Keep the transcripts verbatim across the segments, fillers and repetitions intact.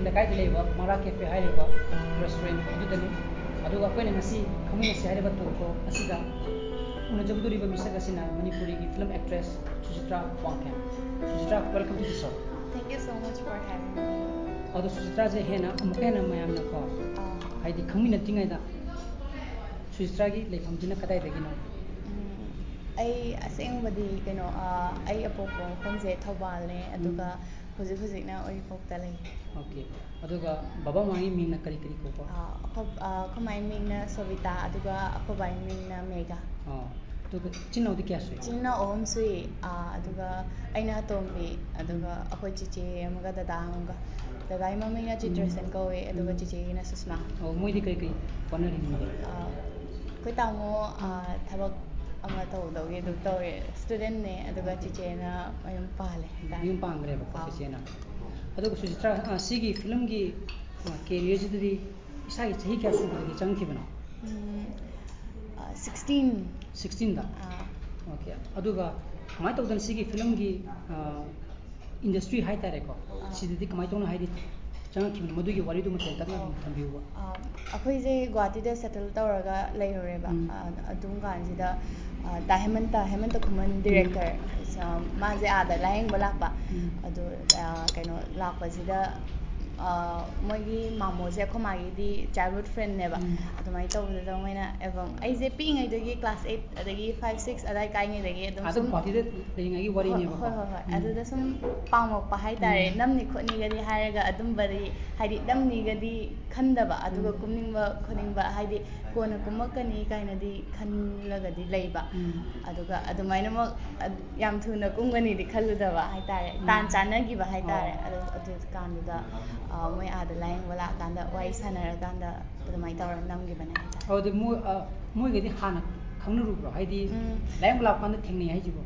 ꯂꯩꯀꯥꯏꯗ ꯂꯩꯕ ꯃꯔꯥ ꯀꯦꯐꯦ ꯍꯥꯏꯔꯤꯕ ꯔꯦꯁꯇꯨꯔꯦꯟ ꯑꯗꯨꯗꯅꯤ꯫ ꯑꯗꯨꯒ ꯑꯩꯈꯣꯏꯅ ꯉꯁꯤ ꯈꯪꯃꯤꯟꯅꯁꯤ ꯍꯥꯏꯔꯤꯕ ꯇꯣꯛ ꯁꯣ ꯑꯁꯤꯗ ꯎꯅꯖꯒꯗꯧꯔꯤꯕ ꯃꯤꯁꯛ ꯑꯁꯤꯅ ꯃꯅꯤꯄꯨꯔꯤꯒꯤ film actress Suchitra Wangkhem. Suchitra, welcome to the show꯫ Thank you so much for having me. ꯑꯗꯣ ꯁꯨꯆꯤꯇ꯭ꯔꯥꯁꯦ ꯍꯦꯟꯅ ꯑꯃꯨꯛꯀ ꯍꯦꯟꯅ ꯃꯌꯥꯝꯅꯀꯣ, ꯑꯥ, ꯍꯥꯏꯗꯤ ꯈꯪꯃꯤꯟꯅꯗ꯭ꯔꯤꯉꯩꯗ ꯁꯨꯆꯤꯇ꯭ꯔꯥꯒꯤ ꯂꯩꯐꯝꯁꯤꯅ ꯀꯗꯥꯏꯗꯒꯤꯅꯣ? ꯎꯝ, ꯑꯩ ꯑꯁꯦꯡꯕꯗꯤ ꯀꯩꯅꯣ, ꯑꯥ, ꯑꯩ ꯑꯄꯣꯛꯄ ꯃꯐꯝꯁꯦ ꯊꯧꯕꯥꯜꯅꯦ, ꯑꯗꯨꯒ ꯍꯧꯖꯤꯛ ꯍꯧꯖꯤꯛꯅ ꯎꯔꯤꯄꯣꯛꯇ ꯂꯩ꯫ ꯑꯣꯀꯦ꯫ ꯑꯗꯨꯒ ꯕꯕꯥ ꯃꯃꯥꯒꯤ ꯃꯤꯡꯅ ꯀꯔꯤ ꯀꯔꯤ ꯀꯧꯕ? ꯑꯥ, ꯑꯩꯈꯣꯏ, ꯑꯥ, ꯑꯩꯈꯣꯏ ꯃꯥꯒꯤ ꯃꯤꯡꯅ ꯁꯣꯕꯤꯇꯥ, ꯑꯗꯨꯒ ꯑꯩꯈꯣꯏ ꯕꯥꯒꯤ ꯃꯤꯡꯅ ꯃꯦꯒꯥ꯫ ꯑꯣ꯫ ꯑꯗꯨꯒ ꯏꯆꯤꯟ ꯏꯅꯥꯎꯗꯤ ꯀꯌꯥ ꯁꯨꯏ? ꯏꯆꯤꯟ ꯏꯅꯥꯎ ꯑꯍꯨꯝ ꯁꯨꯏ꯫ ꯑꯥ, ꯑꯗꯨꯒ ꯑꯩꯅ ꯑꯇꯣꯝꯕꯤ, ꯑꯗꯨꯒ ꯑꯩꯈꯣꯏ ꯆꯤꯆꯦ ꯑꯃꯒ ꯗꯗꯥ ꯑꯃꯒ꯫ ꯗꯗꯥꯒꯤ ꯃꯃꯤꯡꯅ ꯆꯤꯇ꯭ꯔꯁꯦꯟ ꯀꯧꯋꯦ, ꯑꯗꯨꯒ ꯆꯤꯆꯦꯒꯤꯅ ꯁꯨꯁꯃꯥ꯫ ꯑꯣ, ꯃꯣꯏꯗꯤ ꯀꯔꯤ ꯀꯔꯤ ꯍꯣꯠꯅꯔꯤ ꯃꯣꯏꯗꯤ? ꯑꯥ, ꯑꯩꯈꯣꯏ ꯇꯥꯃꯣ, ꯑꯥ, ꯊꯕꯛ ꯑꯃ ꯇꯧꯗꯧꯒꯤ ꯑꯗꯨꯝ ꯇꯧꯔꯤ, ꯏꯁꯇꯨꯗꯦꯟꯅꯦ, ꯑꯗꯨꯒ ꯆꯤꯆꯦꯅ ꯃꯌꯨꯝ ꯄꯥꯜꯂꯦ ꯍꯥꯏꯇꯥꯔꯦ꯫ ꯃꯌꯨꯝ ꯄꯥꯟꯈ꯭ꯔꯦꯕꯀꯣ ꯑꯥ꯫ ꯆꯤꯆꯦꯅ꯫ ꯑꯗꯨꯒ ꯁꯨꯆꯤꯇ꯭ꯔꯥ, ꯑꯥ, ꯁꯤꯒꯤ ꯐꯤꯂꯝꯒꯤ, ꯑꯥ, ꯀꯦꯔꯤꯌꯔꯁꯤꯗꯗꯤ ꯏꯁꯥꯒꯤ ꯆꯍꯤ ꯀꯌꯥ ꯁꯨꯕꯗꯒꯤ ꯆꯪꯈꯤꯕꯅꯣ? ꯎꯝ, ꯑꯥ, ꯁꯤꯛꯁꯇꯤꯟ꯫ ꯁꯤꯛꯁꯇꯤꯟꯗ? ꯑꯥ, ꯑꯣꯀꯦ꯫ ꯑꯗꯨꯒ ꯀꯃꯥꯏꯅ ꯇꯧꯗꯅ ꯁꯤꯒꯤ ꯐꯤꯂꯝꯒꯤ, ꯑꯥ, ꯏꯟꯗꯁꯇ꯭ꯔꯤ ꯍꯥꯏꯇꯥꯔꯦꯀꯣ, ꯑꯥ꯫ ꯁꯤꯗꯗꯤ ꯀꯃꯥꯏꯅ ꯇꯧꯅ ꯍꯥꯏꯗꯤ ꯆꯪꯉꯛꯈꯤꯕꯅꯣ? ꯃꯗꯨꯒꯤ ꯋꯥꯔꯤꯗꯨꯃ ꯇꯦꯟꯇꯛꯅ ꯑꯗꯨꯝ ꯊꯝꯕꯤꯌꯨꯕ꯫ ꯑꯥ, ꯑꯩꯈꯣꯏꯁꯦ ꯒꯨꯍꯥꯇꯤꯗ ꯁꯦꯇꯜ ꯇꯧꯔꯒ ꯂꯩꯔꯨꯔꯦꯕ꯫ ꯎꯝ꯫ ꯑꯥ, ꯑꯗꯨꯝ ꯀꯥꯟꯁꯤꯗ, ꯑꯥ, ꯗꯥ ꯍꯦꯃꯟꯇ, ꯍꯦꯃꯟꯇ ꯈꯨꯃꯟ ꯗꯤꯔꯦꯛꯇꯔ, ꯑꯥ, ꯃꯥꯁꯦ ꯑꯥꯗ ꯂꯥꯌꯦꯡꯕ ꯂꯥꯛꯄ꯫ ꯎꯝ꯫ ꯑꯗꯨ, ꯑꯥ, ꯀꯩꯅꯣ ꯂꯥꯛꯄꯁꯤꯗ, ꯑꯥ, ꯃꯣꯏꯒꯤ ꯃꯥꯃꯣꯁꯦ ꯑꯩꯈꯣꯏ ꯃꯥꯒꯤꯗꯤ ꯆꯥꯏꯜꯍꯨꯗ ꯐ꯭ꯔꯦꯟꯅꯦꯕ꯫ ꯎꯝ꯫ ꯑꯗꯨꯃꯥꯏꯅ ꯇꯧꯕꯗꯨꯗ ꯃꯣꯏꯅ ꯑꯦꯜꯕꯝ, ꯑꯩꯁꯦ ꯄꯤꯛꯏꯉꯩꯗꯒꯤ ꯀ꯭ꯂꯥꯁ ꯑꯩꯠ ꯑꯗꯒꯤ ꯐꯥꯏꯚ, ꯁꯤꯛꯁ ꯑꯗꯥꯏ ꯀꯥꯏꯉꯩꯗꯒꯤ ꯑꯗꯨꯝ ꯑꯗꯨꯝ ꯁꯨꯝ ꯒꯨꯍꯥꯇꯤꯗ ꯂꯩꯔꯤꯉꯩꯒꯤ ꯋꯥꯔꯤꯅꯦꯕꯀꯣ? ꯍꯣꯏ, ꯍꯣꯏ, ꯍꯣꯏ꯫ ꯎꯝ꯫ ꯑꯗꯨꯗ ꯁꯨꯝ ꯄꯥꯝꯃꯛꯄ ꯍꯥꯏꯇꯥꯔꯦ꯫ ꯎꯝ꯫ ꯅꯝꯅꯤ ꯈꯣꯠꯅꯤꯒꯗꯤ ꯍꯥꯏꯔꯒ ꯑꯗꯨꯝꯕꯗꯤ, ꯍꯥꯏꯗꯤ ꯅꯝꯅꯤꯒꯗꯤ ꯈꯟꯗꯕ, ꯑꯗꯨꯒ ꯎꯝ꯫ ꯀꯨꯝꯅꯤꯡꯕ ꯈꯣꯠꯅꯤꯡꯕ, ꯍꯥꯏꯗꯤ ꯀꯣꯟꯅ ꯀꯨꯝꯃꯛꯀꯅꯤ ꯀꯥꯏꯅꯗꯤ ꯈꯜꯂꯒꯗꯤ ꯂꯩꯕ꯫ ꯎꯝ꯫ ꯑꯗꯨꯒ ꯑꯗꯨꯃꯥꯏꯅꯃꯛ ꯑꯗ-, ꯌꯥꯝ ꯊꯨꯅ ꯀꯨꯝꯒꯅꯤꯗꯤ ꯈꯜꯂꯨꯗꯕ ꯍꯥꯏꯇꯥꯔꯦ꯫ ꯎꯝ꯫ ꯇꯥꯟ ꯆꯥꯟꯅꯈꯤꯕ ꯍꯥꯏꯇꯥꯔꯦ꯫ ꯑꯣ꯫ ꯑꯗꯨ, ꯑꯗꯨ ꯀꯥꯟꯗꯨꯗ, ꯑ, ꯃꯣꯏ ꯑꯥꯗ ꯂꯥꯌꯦꯡꯕ ꯂꯥꯛꯑꯀꯥꯟꯗ ꯋꯥꯔꯤ ꯁꯥꯟꯅꯔꯀꯥꯟꯗ ꯑꯗꯨꯃꯥꯏꯅ ꯇꯧꯔꯒ ꯅꯝꯈꯤꯕꯅꯦ ꯍꯥꯏꯇꯥꯔꯦ꯫ ꯑꯗꯨꯗꯤ ꯃꯣꯏ, ꯑ, ꯃꯣꯏꯒꯗꯤ ꯍꯥꯟꯅ ꯈꯪꯅꯔꯨꯕ꯭ꯔꯣ? ꯍꯥꯏꯗꯤ ꯎꯝ꯫ ꯂꯥꯌꯦꯡꯕ ꯂꯥꯛꯄ ꯀꯥꯟꯗ ꯊꯦꯡꯅꯩ ꯍꯥꯏꯁꯤꯕꯣ?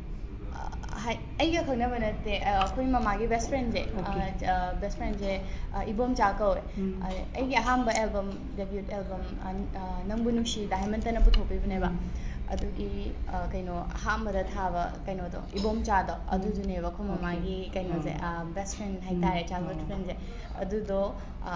ꯑ, ꯍꯥꯏ-, ꯑꯩꯒ ꯈꯪꯅꯕ ꯅꯠꯇꯦ꯫ ꯑ, ꯑꯩꯈꯣꯏ ꯃꯃꯥꯒꯤ ꯕꯦꯁ ꯐ꯭ꯔꯦꯟꯁꯦ, ꯑ, ꯑꯣꯀꯦ꯫ ꯑ, ꯕꯦꯁ ꯐ꯭ꯔꯦꯟꯁꯦ, ꯑ, ꯏꯕꯣꯝꯆꯥ ꯀꯧꯋꯦ꯫ ꯎꯝ꯫ ꯑ, ꯑꯩꯒꯤ ꯑꯍꯥꯟꯕ ꯑꯦꯜꯕꯝ, ꯗꯦꯕ꯭ꯌꯨꯠ ꯑꯦꯜꯕꯝ, ꯑ, ꯑ, ꯅꯪꯕꯨ ꯅꯨꯡꯁꯤ ꯗꯥ ꯍꯦꯃꯟꯇꯅ ꯄꯨꯊꯣꯛꯄꯤꯕꯅꯦꯕ꯫ ꯎꯝ꯫ ꯑꯗꯨꯒꯤ ꯑ, ꯀꯩꯅꯣ ꯑꯍꯥꯟꯕꯗ ꯊꯥꯕ ꯀꯩꯅꯣꯗꯣ, ꯏꯕꯣꯝꯆꯥꯗꯣ, ꯑꯗꯨꯗꯨꯅꯦꯕ ꯑꯩꯈꯣꯏ ꯃꯃꯥꯒꯤ ꯀꯩꯅꯣꯁꯦ, ꯕꯦꯁ ꯐ꯭ꯔꯦꯟ ꯍꯥꯏꯇꯥꯔꯦ, ꯆꯥꯏꯜꯍꯨꯗ ꯐ꯭ꯔꯦꯟꯁꯦ꯫ ꯑꯗꯨꯗꯣ ꯑ,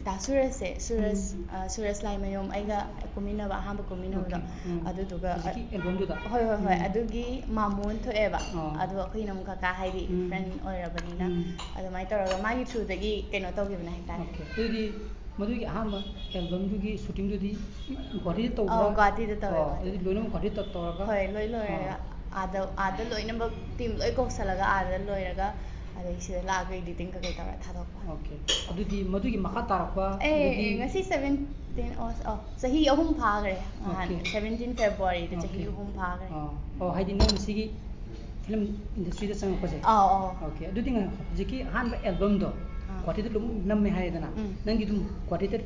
ꯗꯥ ꯁꯨꯔꯖꯁꯦ, ꯁꯨꯔꯖ, ꯑ, ꯁꯨꯔꯖ ꯂꯥꯏꯃꯌꯨꯝ, ꯑꯩꯒ ꯀꯨꯝꯃꯤꯟꯅꯕ, ꯑꯍꯥꯟꯕ ꯀꯨꯝꯃꯤꯟꯅꯕꯗꯣ, ꯑꯣꯀꯦ, ꯎꯝ꯫ ꯑꯗꯨꯗꯨꯒ, ꯍꯧꯖꯤꯛꯀꯤ ꯑꯦꯜꯕꯝꯗꯨꯗ? ꯍꯣꯏ, ꯍꯣꯏ, ꯍꯣꯏ, ꯎꯝ꯫ ꯑꯗꯨꯒꯤ ꯃꯥꯃꯣ ꯑꯣꯏꯅ ꯊꯣꯛꯑꯦꯕ꯫ ꯑꯥ꯫ ꯑꯗꯣ ꯑꯩꯈꯣꯏꯅ ꯑꯃꯨꯛ ꯀꯀꯥ, ꯍꯥꯏꯗꯤ ꯎꯝ꯫ ꯐ꯭ꯔꯦꯟ ꯑꯣꯏꯔꯕꯅꯤꯅ, ꯎꯝ꯫ ꯑꯗꯨꯃꯥꯏꯅ ꯇꯧꯔꯒ ꯃꯥꯒꯤ ꯊ꯭ꯔꯨꯗꯒꯤ ꯀꯩꯅꯣ ꯇꯧꯈꯤꯕꯅꯦ ꯍꯥꯏꯇꯥꯔꯦ꯫ ꯑꯣꯀꯦ꯫ ꯑꯗꯨꯗꯤ ꯃꯗꯨꯒꯤ ꯑꯍꯥꯟꯕ ꯑꯦꯜꯕꯝꯗꯨꯒꯤ ꯁꯨꯇꯤꯡꯗꯨꯗꯤ ꯒꯨꯍꯥꯇꯤꯗ ꯇꯧꯕ꯭ꯔꯥ? ꯑꯧ, ꯒꯨꯍꯥꯇꯤꯗ ꯇꯧꯋꯦ, ꯑꯣ, ꯒꯨꯍꯥꯇꯤꯗ꯫ ꯑꯗꯨꯗꯤ ꯂꯣꯏꯅꯃꯛ ꯒꯨꯍꯥꯇꯤꯗ ꯇꯧꯔꯒ? ꯍꯣꯏ, ꯂꯣꯏ ꯂꯣꯏꯔꯒ ꯑꯥ꯫ ꯑꯥꯗ, ꯑꯥꯗ ꯂꯣꯏꯅꯃꯛ ꯇꯤꯝ ꯂꯣꯏ ꯀꯧꯁꯜꯂꯒ ꯑꯥꯗ ꯂꯣꯏꯔꯒ ꯑꯗꯩ ꯁꯤꯗ ꯂꯥꯛꯑꯒ ꯏꯗꯤꯇꯤꯡ ꯀꯩꯀꯩ ꯇꯧꯔ ꯊꯥꯗꯣꯛꯄ꯫ ꯑꯣꯀꯦ꯫ ꯑꯗꯨꯗꯤ ꯃꯗꯨꯒꯤ ꯃꯈꯥ ꯇꯥꯔꯛꯄ, ꯑꯦ, ꯑꯗꯒꯤ ꯑꯦ, ꯉꯁꯤ ꯁꯕꯦꯟꯇꯤꯟ, ꯑꯣ, ꯑꯣ, ꯆꯍꯤ ꯑꯍꯨꯝ ꯐꯥꯈ꯭ꯔꯦ ꯅꯍꯥꯟ, ꯑꯣꯀꯦ꯫ ꯁꯕꯦꯟꯇꯤꯟ ꯐꯦꯕ꯭ꯔꯨꯋꯥꯔꯤꯗ ꯆꯍꯤ ꯑꯣꯀꯦ꯫ ꯑꯍꯨꯝ ꯐꯥꯈ꯭ꯔꯦ꯫ ꯑꯥ꯫ ꯑꯣ, ꯍꯥꯏꯗꯤ ꯅꯪ ꯁꯤꯒꯤ ꯐꯤꯂꯝ ꯏꯟꯗꯁꯇ꯭ꯔꯤꯗ ꯆꯪꯉꯛꯄꯁꯦ? ꯑꯥꯎ, ꯑꯥꯎ꯫ ꯑꯣꯀꯦ, ꯑꯗꯨꯗꯤ ꯉꯥꯏꯈꯣ, ꯍꯧꯖꯤꯛꯀꯤ ꯑꯍꯥꯟꯕ ꯑꯦꯜꯕꯝꯗꯣ ꯑꯥ꯫ ꯒꯨꯍꯥꯇꯤꯗ ꯑꯗꯨꯝ ꯅꯝꯃꯦ ꯍꯥꯏꯗꯅ, ꯎꯝ꯫ ꯅꯪꯒꯤ ꯑꯗꯨꯝ ꯒꯨꯍꯥꯇꯤꯗ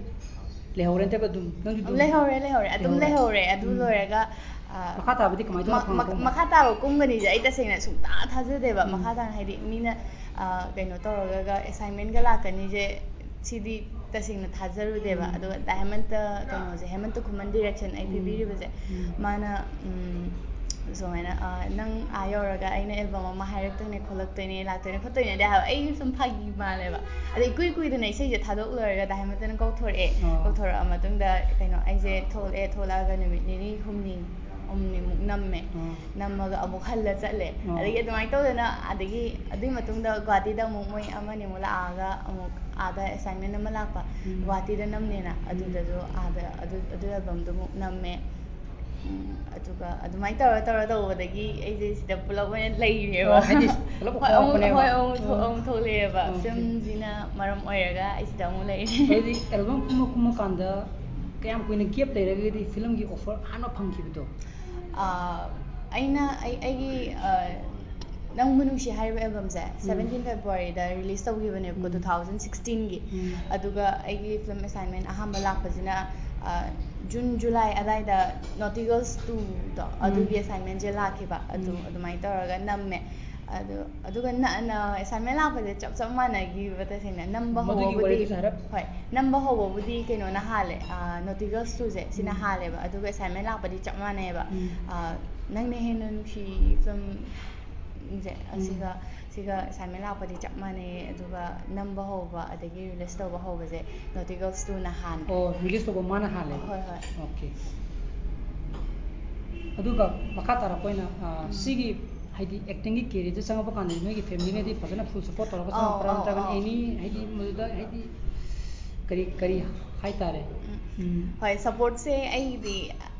ꯂꯩꯍꯧꯔꯦ ꯅꯠꯇ꯭ꯔꯒ ꯑꯗꯨꯝ, ꯅꯪꯁꯨ ꯑꯗꯨꯝ ꯂꯩꯍꯧꯔꯦ, ꯂꯩꯍꯧꯔꯦ, ꯑꯗꯨꯝ ꯂꯩꯍꯧꯔꯦ꯫ ꯂꯩꯍꯧꯔꯦ꯫ ꯑꯗꯨ ꯎꯝ꯫ ꯂꯣꯏꯔꯒ, ꯑ, ꯃꯈꯥ ꯇꯥꯕꯗꯤ ꯀꯃꯥꯏꯅ ꯇꯧꯅ ꯃ-, ꯃ-, ꯐꯪꯉꯛꯄ? ꯃꯈꯥ ꯇꯥꯕ ꯀꯨꯝꯒꯅꯤꯁꯦ ꯑꯩ ꯇꯁꯦꯡꯅ ꯁꯨꯡꯊꯥ ꯊꯥꯖꯗꯦꯕ꯫ ꯎꯝ꯫ ꯃꯈꯥ ꯇꯥꯅ ꯍꯥꯏꯗꯤ ꯃꯤꯅ, ꯑ, ꯀꯩꯅꯣ ꯇꯧꯔꯒ ꯑꯦꯁꯥꯏꯟꯃꯦꯟꯒ ꯂꯥꯛꯀꯅꯤꯁꯦ ꯁꯤꯗꯤ ꯇꯁꯦꯡꯅ ꯊꯥꯖꯔꯨꯗꯦꯕ꯫ ꯎꯝ꯫ ꯑꯗꯨꯒ ꯗꯥ ꯍꯦꯃꯟꯇ ꯀꯩꯅꯣꯁꯦ, ꯍꯦꯃꯟꯇ ꯈꯨꯃꯟ ꯗꯤꯔꯦꯛꯁꯟ ꯑꯩ ꯎꯝ꯫ ꯄꯤꯕꯤꯔꯤꯕꯁꯦ, ꯎꯝ꯫ ꯃꯥꯅ, ꯎꯝ, ꯁꯨꯃꯥꯏꯅ, ꯑ, "ꯅꯪ ꯑꯥ ꯌꯧꯔꯒ ꯑꯩꯅ ꯑꯦꯜꯕꯝ ꯑꯃ ꯍꯥꯏꯔꯛꯇꯣꯏꯅꯦ, ꯈꯣꯠꯂꯛꯇꯣꯏꯅꯦ, ꯂꯥꯛꯇꯣꯏꯅꯦ, ꯈꯣꯠꯇꯣꯏꯅꯦꯗꯤ" ꯍꯥꯏꯕ꯫ ꯑꯩꯁꯨ ꯁꯨꯝ ꯐꯥꯒꯤ ꯃꯥꯜꯂꯦꯕ꯫ ꯑꯗꯩ ꯏꯀꯨꯏ ꯀꯨꯏꯗꯅ ꯏꯁꯩꯁꯦ ꯊꯥꯗꯣꯛ ꯂꯣꯏꯔꯒ ꯗꯥ ꯍꯦꯃꯟꯇꯅ ꯀꯧꯊꯣꯔꯛꯑꯦ꯫ ꯑꯥ꯫ ꯀꯧꯊꯣꯔꯛꯑ ꯃꯇꯨꯡꯗ ꯀꯩꯅꯣ ꯑꯩꯁꯦ ꯊꯣꯛꯂꯛꯑꯦ, ꯊꯣꯛꯂꯛꯑꯒ ꯅꯨꯃꯤꯠ ꯅꯤꯅꯤ ꯍꯨꯝꯅꯤ ꯍꯨꯝꯅꯤꯃꯨꯛ ꯅꯝꯃꯦ꯫ ꯑꯥ꯫ ꯅꯝꯃꯒ ꯑꯃꯨꯛ ꯍꯜꯂ ꯆꯠꯂꯦ꯫ ꯑꯥ꯫ ꯑꯗꯒꯤ ꯑꯗꯨꯃꯥꯏꯅ ꯇꯧꯗꯅ, ꯑꯗꯒꯤ ꯑꯗꯨꯒꯤ ꯃꯇꯨꯡꯗ ꯒꯨꯍꯥꯇꯤꯗ ꯑꯃꯨꯛ ꯃꯣꯏ ꯑꯃꯅꯤꯃꯨꯛ ꯂꯥꯛꯑꯒ ꯑꯃꯨꯛ ꯑꯥꯗ ꯑꯦꯁꯥꯏꯟꯃꯦꯟ ꯑꯃ ꯂꯥꯛꯄ, ꯎꯝ꯫ ꯒꯨꯍꯥꯇꯤꯗ ꯅꯝꯅꯦꯅ, ꯎꯝ꯫ ꯑꯗꯨꯗꯁꯨ ꯑꯥꯗ ꯑꯗꯨ, ꯑꯗꯨ ꯑꯦꯜꯕꯝꯗꯨ ꯑꯃꯨꯛ ꯅꯝꯃꯦ꯫ ꯎꯝ, ꯑꯗꯨꯒ ꯑꯗꯨꯃꯥꯏꯅ ꯇꯧꯔ ꯇꯧꯔ ꯇꯧꯕꯗꯒꯤ ꯑꯩꯁꯦ ꯁꯤꯗ ꯄꯨꯂꯞ ꯑꯣꯏꯅ ꯂꯩꯔꯦꯕ꯫ ꯑꯣ, ꯍꯥꯏꯗꯤ ꯄꯨꯂꯞ ꯍꯣꯏ, ꯑꯃꯨꯛ, ꯍꯧꯔꯛꯄꯅꯦꯕ? ꯍꯣꯏ, ꯑꯃꯨꯛ ꯊꯣꯛ-, ꯑꯣ꯫ ꯑꯃꯨꯛ ꯊꯣꯛꯂꯛꯑꯦꯕ꯫ ꯑꯣꯀꯦ꯫ ꯐꯤꯂꯝꯁꯤꯅ ꯃꯔꯝ ꯑꯣꯏꯔꯒ ꯑꯩ ꯁꯤꯗ ꯑꯃꯨꯛ ꯂꯩꯔꯦ꯫ ꯑꯗꯨꯗꯤ ꯑꯦꯜꯕꯝ ꯀꯨꯝꯕ ꯀꯨꯝꯃꯀꯥꯟꯗ ꯀꯌꯥꯝ ꯀꯨꯏꯅ ꯒꯦꯞ ꯂꯩꯔꯒꯗꯤ ꯐꯤꯂꯝꯒꯤ ꯑꯣꯐꯔ ꯑꯍꯥꯟꯕ ꯐꯪꯈꯤꯕꯗꯣ? ꯑꯥ, ꯑꯩꯅ, ꯑꯩ, ꯑꯩꯒꯤ, ꯑꯥ, ꯅꯪꯕꯨ ꯅꯨꯡꯁꯤ ꯍꯥꯏꯔꯤꯕ ꯑꯦꯜꯕꯝꯁꯦ ꯎꯝ꯫ ꯁꯕꯦꯟꯇꯤꯟ ꯐꯦꯕ꯭ꯔꯨꯋꯥꯔꯤꯗ ꯔꯤꯂꯤꯁ ꯇꯧꯈꯤꯕꯅꯦꯕꯀꯣ, ꯎꯝ꯫ ꯇꯨ ꯊꯥꯎꯖꯟ ꯁꯤꯛꯁꯇꯤꯟꯒꯤ꯫ ꯎꯝ꯫ ꯑꯗꯨꯒ ꯑꯩꯒꯤ ꯐꯤꯂꯝ ꯑꯦꯁꯥꯏꯟꯃꯦꯟ ꯑꯍꯥꯟꯕ ꯂꯥꯛꯄꯁꯤꯅ, ꯑꯥ, ꯖꯨꯟ, ꯖꯨꯂꯥꯏ ꯑꯗꯥꯏꯗ ꯅꯣꯇꯤ ꯒꯔꯜꯁ ꯇꯨꯗꯣ, ꯎꯝ꯫ ꯑꯗꯨꯒꯤ ꯑꯦꯁꯥꯏꯟꯃꯦꯟꯁꯦ ꯂꯥꯛꯈꯤꯕ꯫ ꯑꯗꯨ ꯎꯝ꯫ ꯑꯗꯨꯃꯥꯏꯅ ꯇꯧꯔꯒ ꯅꯝꯃꯦ꯫ ꯑꯗꯨ ꯑꯗꯨꯒ ꯅ ꯑꯦꯁꯥꯏꯟꯃꯦꯟ ꯂꯥꯛꯄꯁꯦ ꯆꯞ ꯆꯞ ꯃꯥꯟꯅꯈꯤꯕ ꯇꯁꯦꯡꯅ꯫ ꯅꯝꯕ ꯃꯗꯨꯒꯤ ꯍꯧꯕꯕꯨꯗꯤ ꯋꯥꯔꯤꯗꯨꯁꯨ ꯍꯥꯏꯔꯞ ꯍꯣꯏ, ꯅꯝꯕ ꯍꯧꯕꯕꯨꯗꯤ ꯀꯩꯅꯣꯅ ꯍꯥꯜꯂꯦ, ꯅꯣꯇꯤꯀꯜꯁ ꯇꯨꯁꯦ ꯁꯤꯅ ꯎꯝ꯫ ꯍꯥꯜꯂꯦꯕ꯫ ꯑꯗꯨꯒ ꯑꯦꯁꯥꯏꯟꯃꯦꯟ ꯂꯥꯛꯄꯗꯤ ꯆꯞ ꯃꯥꯟꯅꯩꯌꯦꯕ꯫ ꯎꯝ꯫ ꯅꯪꯅ ꯍꯦꯟꯅ ꯅꯨꯡꯁꯤ ꯐꯤꯂꯝꯁꯦ ꯎꯝ꯫ ꯑꯁꯤꯒ ꯁꯤꯒ ꯑꯦꯁꯥꯏꯟꯃꯦꯟ ꯂꯥꯛꯄꯗꯤ ꯆꯞ ꯃꯥꯟꯅꯩꯌꯦ꯫ ꯑꯗꯨꯒ ꯅꯝꯕ ꯍꯧꯕ ꯑꯗꯒꯤ ꯔꯤꯂꯤꯁ ꯇꯧꯕ ꯍꯧꯕꯁꯦ ꯅꯣꯇꯤꯀꯜꯁ ꯇꯨꯅ ꯍꯥꯟꯕ꯫ ꯑꯣ, ꯔꯤꯂꯤꯁ ꯇꯧꯕ ꯃꯥꯅ ꯍꯥꯜꯂꯦꯕ? ꯍꯣꯏ, ꯍꯣꯏ꯫ ꯑꯣꯀꯦ꯫ ꯑꯗꯨꯒ ꯃꯈꯥ ꯇꯥꯔꯛꯄ ꯑꯣꯏꯅ, ꯑ, ꯎꯝ꯫ ꯁꯤꯒꯤ ꯍꯥꯏꯗꯤ ꯑꯦꯛꯇꯤꯡꯒꯤ ꯀꯦꯔꯤꯌꯔꯁꯦ ꯆꯪꯉꯛꯄ ꯀꯥꯟꯗ ꯅꯣꯏꯒꯤ ꯐꯦꯃꯤꯂꯤꯅꯗꯤ ꯐꯖꯅ ꯐꯨꯜ ꯁꯄꯣꯔꯠ ꯇꯧꯔꯒ ꯑꯧ, ꯆꯪꯉꯛꯄ꯭ꯔꯥ, ꯑꯧ, ꯅꯠꯇ꯭ꯔꯒꯅ ꯑꯧ꯫ ꯑꯦꯅꯤ ꯍꯥꯏꯗꯤ ꯃꯗꯨꯗ ꯍꯥꯏꯗꯤ ꯀꯔꯤ ꯀꯔꯤ ꯍꯥꯏꯇꯥꯔꯦ? ꯎꯝ꯫ ꯍꯣꯏ, ꯁꯄꯣꯔꯠꯁꯦ ꯑꯩꯗꯤ,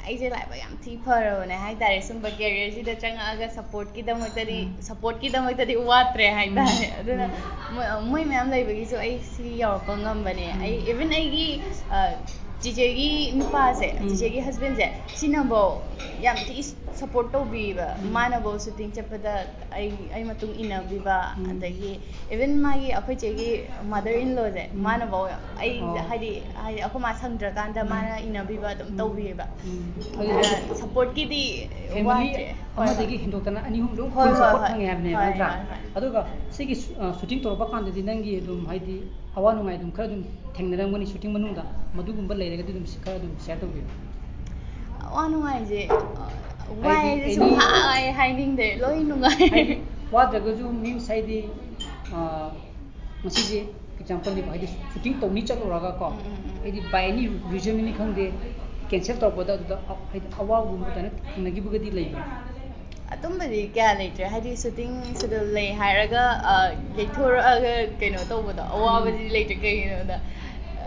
ꯑꯩꯁꯦ ꯂꯥꯏꯕꯛ ꯌꯥꯝ ꯊꯤ ꯐꯔꯕꯅꯦ ꯍꯥꯏꯇꯥꯔꯦ꯫ ꯁꯨꯝꯕ ꯀꯦꯔꯤꯌꯔꯁꯤꯗ ꯆꯪꯉꯛꯑꯒ ꯁꯄꯣꯔꯠꯀꯤꯗꯃꯛꯇꯗꯤ, ꯎꯝ꯫ ꯁꯄꯣꯔꯠꯀꯤꯗꯃꯛꯇꯗꯤ ꯋꯥꯠꯇ꯭ꯔꯦ ꯍꯥꯏꯇꯥꯔꯦ꯫ ꯎꯝ꯫ ꯑꯗꯨꯅ ꯎꯝ꯫ ꯃꯣꯏ, ꯃꯣꯏ ꯃꯌꯥꯝ ꯂꯩꯕꯒꯤꯁꯨ ꯑꯩ ꯁꯤ ꯌꯧꯔꯛꯄ ꯉꯝꯕꯅꯦ꯫ ꯑꯩ, ꯎꯝ꯫ ꯏꯚꯟ ꯑꯩꯒꯤ, ꯑ, ꯆꯤꯆꯦꯒꯤ ꯅꯨꯄꯥꯁꯦ, ꯎꯝ꯫ ꯆꯤꯆꯦꯒꯤ ꯍꯁꯕꯦꯟꯁꯦ, ꯁꯤꯅꯐꯧ ꯌꯥꯝ ꯊꯤ ꯁꯄꯣꯔꯠ ꯇꯧꯕꯤꯕ꯫ ꯎꯝ꯫ ꯃꯥꯅꯐꯧ ꯁꯨꯇꯤꯡ ꯆꯠꯄꯗ ꯑꯩ, ꯑꯩ ꯃꯇꯨꯡ ꯏꯟꯅꯕꯤꯕ, ꯎꯝ꯫ ꯑꯗꯒꯤ ꯏꯚꯟ ꯃꯥꯒꯤ, ꯑꯩꯈꯣꯏ ꯆꯦꯒꯤ ꯃꯥꯗꯔ ꯏꯟ ꯂꯣꯁꯦ, ꯎꯝ꯫ ꯃꯥꯅꯐꯧ ꯑꯩ, ꯑꯣ꯫ ꯍꯥꯏꯗꯤ, ꯍꯥꯏꯗꯤ ꯑꯩꯈꯣꯏ ꯃꯥ ꯁꯪꯗ꯭ꯔꯀꯥꯟꯗ ꯎꯝ꯫ ꯃꯥꯅ ꯏꯟꯅꯕꯤꯕ ꯑꯗꯨꯝ ꯎꯝ꯫ ꯇꯧꯕꯤꯌꯦꯕ꯫ ꯎꯝ꯫ ꯑꯗꯨꯅ ꯁꯄꯣꯔꯠꯀꯤꯗꯤ ꯐꯦꯃꯤꯂꯤ ꯋꯥꯠꯇ꯭ꯔꯦ꯫ ꯍꯣꯏ, ꯑꯃꯗꯒꯤ ꯍꯣꯏ꯫ ꯍꯦꯟꯗꯣꯛꯇꯅ ꯑꯅꯤ ꯑꯍꯨꯝ ꯂꯣꯏ ꯍꯣꯏ, ꯐꯨꯜ ꯍꯣꯏ, ꯁꯄꯣꯔꯠ ꯍꯣꯏ꯫ ꯐꯪꯉꯦ ꯍꯥꯏꯕꯅꯦꯕ, ꯍꯣꯏ, ꯅꯠꯇ꯭ꯔꯥ? ꯍꯣꯏ, ꯍꯣꯏ꯫ ꯑꯗꯨꯒ ꯁꯤꯒꯤ ꯁꯨ-, ꯑ, ꯁꯨꯇꯤꯡ ꯇꯧꯔꯛꯄ ꯀꯥꯟꯗꯗꯤ ꯅꯪꯒꯤ ꯑꯗꯨꯝ ꯍꯥꯏꯗꯤ ꯑꯋꯥ ꯅꯨꯡꯉꯥꯏ ꯑꯗꯨꯝ ꯈꯔ ꯑꯗꯨꯝ ꯊꯦꯡꯅꯔꯝꯒꯅꯤ ꯁꯨꯇꯤꯡ ꯃꯅꯨꯡꯗ, ꯃꯗꯨꯒꯨꯝꯕ ꯂꯩꯔꯒꯗꯤ ꯑꯗꯨꯝ ꯁꯤ-, ꯈꯔ ꯑꯗꯨꯝ ꯁꯤꯌꯔ ꯇꯧꯕꯤꯌꯨ꯫ ꯑꯋꯥ ꯅꯨꯡꯉꯥꯏꯁꯦ, ꯑ, ꯍꯥꯏꯗꯤ ꯋꯥꯏꯁꯦ ꯑꯦꯅꯤ ꯁꯨꯝ ꯍꯥꯏ ꯍꯥꯏꯅꯤꯡꯗꯦ, ꯂꯣꯏ ꯅꯨꯡꯉꯥꯏ꯫ ꯍꯥꯏꯗꯤ ꯋꯥꯗ꯭ꯔꯒꯁꯨ ꯃꯤꯟꯁ ꯍꯥꯏꯗꯤ, ꯑ, ꯉꯁꯤꯁꯦ ꯑꯦꯛꯖꯥꯝꯄꯜꯅꯦꯕ, ꯍꯥꯏꯗꯤ ꯁꯨꯇꯤꯡ ꯇꯧꯅꯤ ꯆꯠꯂꯨꯔꯒ ꯀꯣ, ꯎꯝ, ꯎꯝ, ꯎꯝ꯫ ꯍꯥꯏꯗꯤ by any reason ꯅꯤ ꯈꯪꯗꯦ, ꯀꯦꯟꯁꯦꯜ ꯇꯧꯔꯛꯄꯗ ꯑꯗꯨꯗ ꯑ-, ꯍꯥꯏꯗꯤ ꯑꯋꯥꯕꯒꯨꯝꯕ ꯑꯗꯨꯃꯥꯏꯅ ꯊꯦꯡꯅꯈꯤꯕꯒꯗꯤ ꯂꯩꯕ꯭ꯔꯥ? ꯑꯗꯨꯝꯕꯗꯤ ꯀꯌꯥ ꯂꯩꯇ꯭ꯔꯦ꯫ ꯍꯥꯏꯗꯤ ꯁꯨꯇꯤꯡ ꯁꯦꯗꯨꯜ ꯂꯩ ꯍꯥꯏꯔꯒ, ꯑ, ꯌꯩꯊꯣꯔꯛꯑꯒ ꯀꯩꯅꯣ ꯇꯧꯕꯗꯣ, ꯑꯋꯥꯕꯗꯤ ꯂꯩꯇ꯭ꯔꯦ꯫ ꯀꯩꯒꯤꯅꯣꯗ, ꯑ,